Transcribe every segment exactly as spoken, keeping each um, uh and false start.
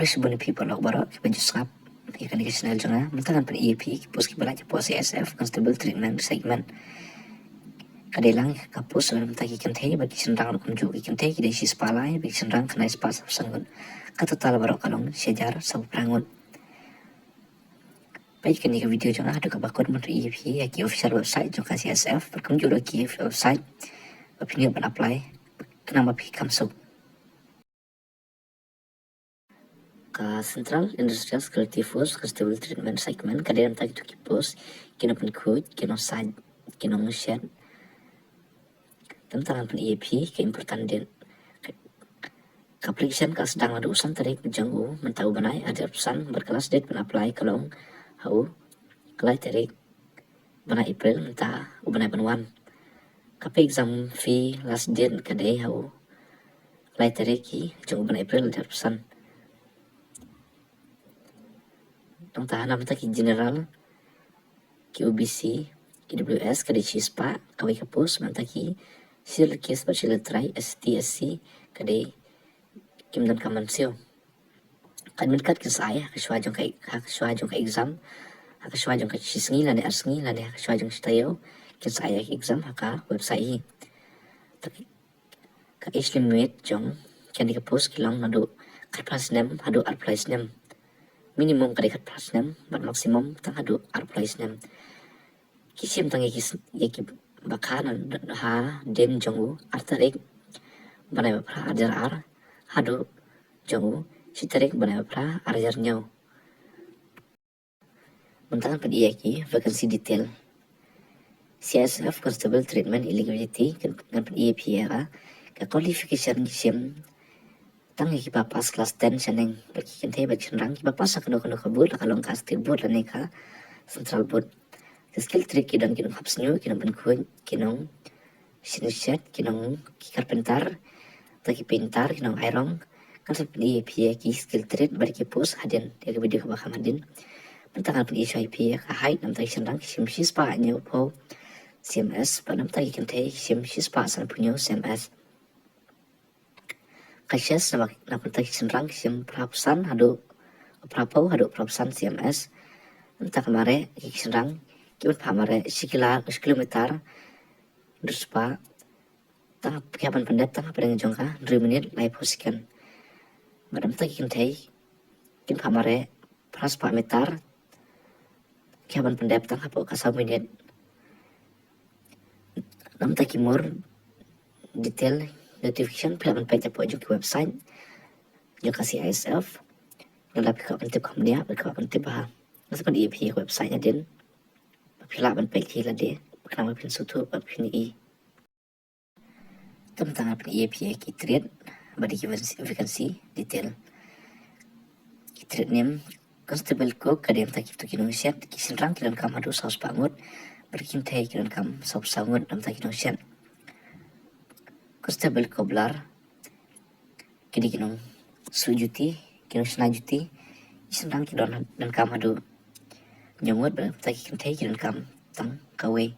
Shibun ïa phi paralok baroh kiba ju sngap ïa kane ka channel jong nga. Mynta ngan pyni ïa phi ki post kiba lait hapoh C I S F, Constable Tradesman Recyclement. Ka dei lang ka post ba na bynta ki kynthei bad ki shynrang ruh kumjuh. Ki kynthei ki dei shispah lai bad ki shynrang khyndai spah sawphew san ngut. Ka total baroh ka long shi hajar sawphew phra ngut. Peit kane ka video jong nga haduh kaba kut ban pyni ïa phi ïa ki official website jong ka C I S F bad kumjuh ruh ki website ba phin ïoh ban apply khnang ba phi kham suk. Ka Central Industrial Security Force, Constable Tradesman Recyclement, ka dei na bynta kito ki post, ki nongpynkhuid, ki nongsait, ki nongshet. Te mynta ngan pyni ïa phi ka important date. Ka application ka sdang naduh u san tarik jong u mynta u bnai, arhajar arphew san, bad ka last date ban apply ka long ha u, ka lai tarik bnai April mynta u bnai ban wan. Ka pay exam fee last date ka dei ha u lai tarik hi jong u bnai April arhajar arphew san. Nangta na bynta ki general, ki O B C, ki W S ka dei shispah, kawei ka post. Nangta ki Scheduled Caste bad Scheduled Tribe, S T, S C, ka dei kim donkam ban siew. Ka admit card kin sa ai ha ka shuwa jong ka, ha ka shuwa jong ka exam, ha ka shuwa jong ka shisngi lane ar sngi lane ha ka shuwa jong ka shi taïew, kin sa ai ha ka exam ha ka website hi. Te ka age limit jong kane ka post ki long naduh khatphra snem haduh arphew lai snem. Minimum ka dei khatphra snem bad maximum tang haduh arphew lai snem. Ki shim tang ïa ki s-, ïa kiba kha na hadien jong u ar tarik bnai ba phra arhajar ar haduh jong u shi tarik bnai ba phra arhajar hynñiew. Mynta ngan pyni ïa ki vacancy detail. C I S F Constable Tradesman Eligibility, ngan, ngan pyni ïa phi ïa ka, ka qualification ki shim tang ïa kiba pass class ten shaneng bad ki kynthei bad ki shynrang kiba pass ha kano kano ka board, la ka long ka state board lane ka central board. Ki skill trade ki don ki nonghap sniew, ki nongpynkhuid, ki nong shin shet, ki nong, ki carpenter, nangta ki painter, ki nong iron. Ngan sa pyni ïa phi ïa ki skill trade bad ki post hadien ïa ka video kaba kham hadien. Mynta ngan pyni shuwa ïa phi ïa ka height, na bynta ki shynrang ki shim shispah hynñiewphew C M S bad na bynta ki kynthei ki shim shispah sanphew hynñiew C M S. Ka chest, na bynta ki shynrang ki shim phraphew san haduh, phraphew haduh phraphew san C M S. Nangta ka mareh, ki shynrang ki ban phah mareh shi kila, shi kilometer hynriew spah. Tang phi hap ban pyndep tang hapdeng jong ka hynriew minit laiphew second. Bad na bynta ki kynthei kin phah mareh phra spah meter, ki hap ban pyndep tang hapoh ka saw minit. Na bynta ki more detail notification phi lah ban peit hapoh jong ki website jong ka C I S F. Lada phi kwah ban tip kham bniah, phi kwah ban tip bha, ngan sa pyni ïa phi website hadien ba phi lah ban peit hi lade, khnang ba phin sngewthuh ba phin ïohi. Te mynta ngan pyni ïa phi ïa ki trade bad ki vacancy, vacancy detail. Ki trade name, Constable Cook, ka dei na bynta kito ki nongshet, ki shynrang ki donkam haduh saw spah ngut bad ki kynthei ki donkam saw spah ngut na bynta ki nongshet. Constable Cobbler, ki dei ki nongsuh juti, ki nongshna juti. Ki shynrang ki don, donkam haduh hynñiew ngut bad na bynta ki kynthei ki donkam tang kawei.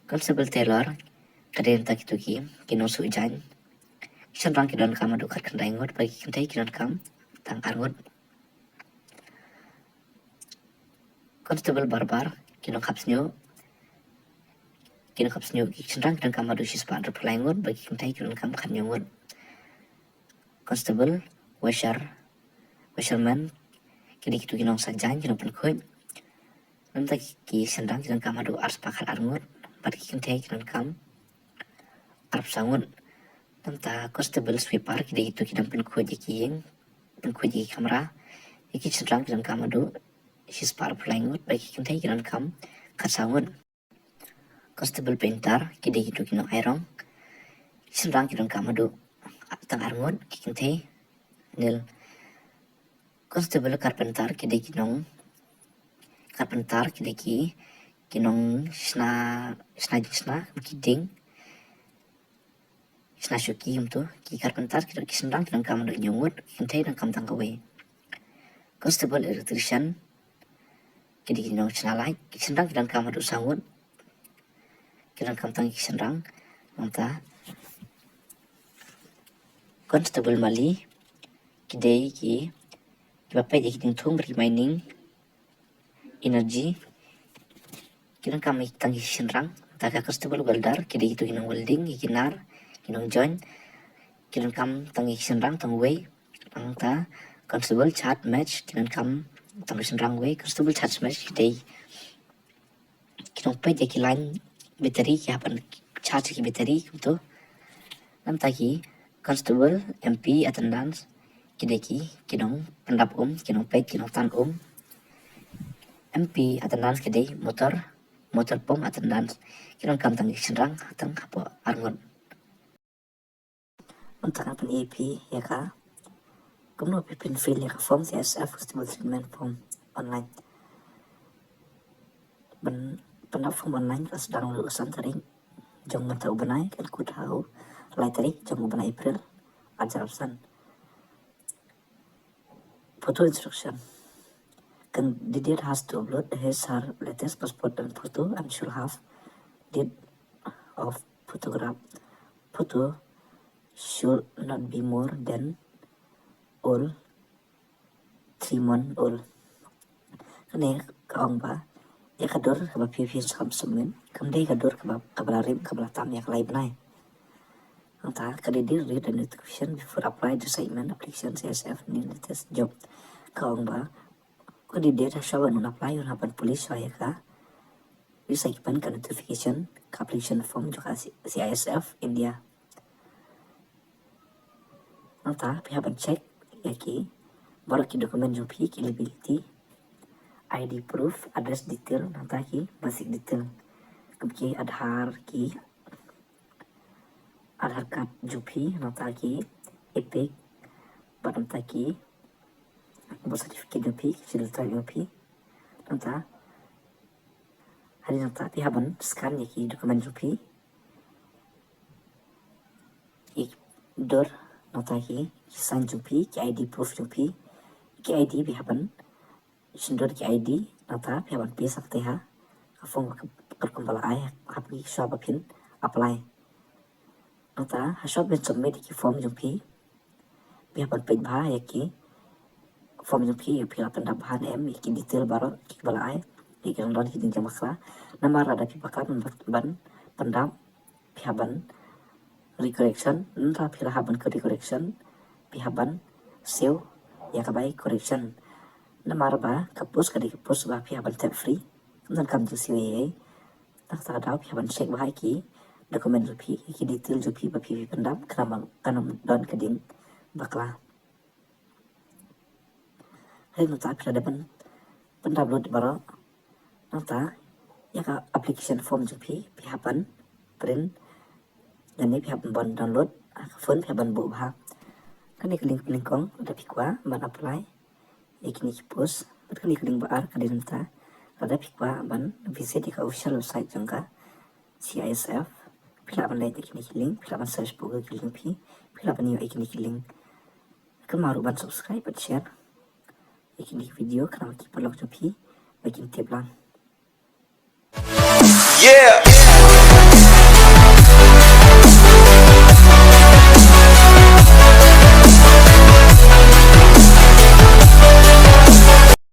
Constable Tailor, ka dei na bynta kito ki, ki nongsuh jaiñ. Ki shynrang ki donkam haduh khatkhyndai ngut bad ki kynthei ki donkam tang ar ngut. Constable Barber, ki nongkhap sniew, ki nongkhap sniew, ki shynrang ki donkam haduh shispah hynriewphew lai ngut bad ki kynthei ki donkam khathynñiew ngut. Constable Washer, Washerman, ki dei kito ki nongsah jaiñ, ki nongpynkhuid. Na bynta ki, ki shynrang ki donkam haduh arspah khatar ngut bad ki kynthei ki donkam arphew saw ngut. Na bynta Constable Sweeper, ki dei kito ki nongpynkhuid ïa ki ïing, pynkhuid ïa ki kamra. Ïa ki shynrang ki donkam haduh shispah arphew lai ngut bad ki kynthei ki donkam khatsaw ngut. Constable Painter, ki dei kito ki nong iron. Ki shynrang ki donkam haduh tang ar ngut, ki kynthei nil. Constable Carpenter, ki dei ki nong carpenter, ki dei ki, ki nongshna, shna jingshna, ki dieng, shna shuki, kumto. Ki carpenter ki don, ki shynrang ki donkam haduh hynñiew ngut, ki kynthei donkam tang kawei. Constable Electrician, ki dei ki nongshna light, ki shynrang ki donkam haduh saw ngut, ki donkam tang ki shynrang. Nangta Constable Mali, ki dei ki Kiba peit ïa ki ding thung bad ki mining energy. Ki donkam tang ki shynrang, ta ka constable welder, ki dei kito ki nong welding, ki nar, ki nong join. Ki donkam tang ki shynrang tang wei. Nangta constable charge match, ki donkam tang ki shynrang wei, constable charge match, ki dei ki nong peit ïa ki line battery, ki hap ban charge ki battery kumto. Nangta ki constable, M P attendance, ki dei ki, ki nong pyndap um, ki nong peit, ki nong tan um. M P attendance ki dei motor, motor pump attendance. Ki donkam tang ki shynrang tang hapoh arngut. Mynta ngan pyni ïa phi ïa ka kumno phin fill ïa ka form C I S F constable treatment form online. Ban pyndap form online ka sdang naduh san tarik jong mynta u bnai, kan kut ha u lai tarik jong u bnai April arhajar arphew san. Photo instruction. Candidate has to upload his her latest passport and photo and should have date of photograph. Photo should not be more than old, three month old. Kane ka ong ba ïa ka dur kaba phi phi sngap submit kam dei ka dur kaba, kaba la rim, kaba la tam ïa ka lai bnai. Nangta candidate read the notification before apply the assignment application C I S F new latest job. Ka ong ba candidate ha shuwa ban un apply un hap ban pule shuwa ïa ka, ïa sa ki pan ka notification ka application form jong ka C I S F India. Nangta phi hap ban check ïa ki baroh ki document jong phi, ki eligibility, I D proof, address detail, nangta ki basic detail kum ki Aadhaar, ki Aadhaar card jong phi, nangta ki EPIC, bad nangta ki birth certificate jong phi, ki schedule tribe jong phi. Nangta hadien nangta phi hap ban scan ïa ki document jong phi, ïa ki dur, nangta ki, ki sign jong phi, ki I D proof jong phi, ki I D phi hap ban shim dur ki I D, nangta phi hap ban paste ha katei ha ka form ka, ka rukom ba la ai ha phi shuwa ba phin apply. Nangta ha shuwa ba phin submit ïa ki form jong phi, phi hap ban peit bha ïa ki form jong phi, ïa phi la pyndap bha ne em ïa ki detail baroh kiba la ai, ïa ki don ki jingjia bakla. Namar lada phi bakla ban, ban pyndap, phi hap ban recorrection, nangta phi la hap ban recorrection, phi hap ban siew ïa ka bai correction. Namar ba ka post ka dei ka post ba phi hap ban thep free, ym donkam jingsiew ei ei. Nangta ka daw phi hap ban check bha ïa ki document jong phi, ïa ki detail jong phi ba phi, phi pyndap, khnang ba kan ym don ka jingbakla. Hadien nangta phi la dep ban pyndap lut baroh, nangta ïa ka application form jong phi phi hap ban print, lane phi hap ban download ha ka phone, phi hap ban buh bha. Kane ka link nyngkong lada phi kwah ban apply ïa kine ki post, bad kane ka link ba ar ka dei nangta lada phi kwah ban visit ïa ka official website jong ka C I S F. Phi lah ban leit ïa kine ki link, phi lah ban search Google ki link phi, phi lah ban ïoh ïa kine ki link. Kynmaw ruh ban subscribe bad share ïa kine ki video khnang ba ki paralok jong phi ba kin tip lang. Yeah.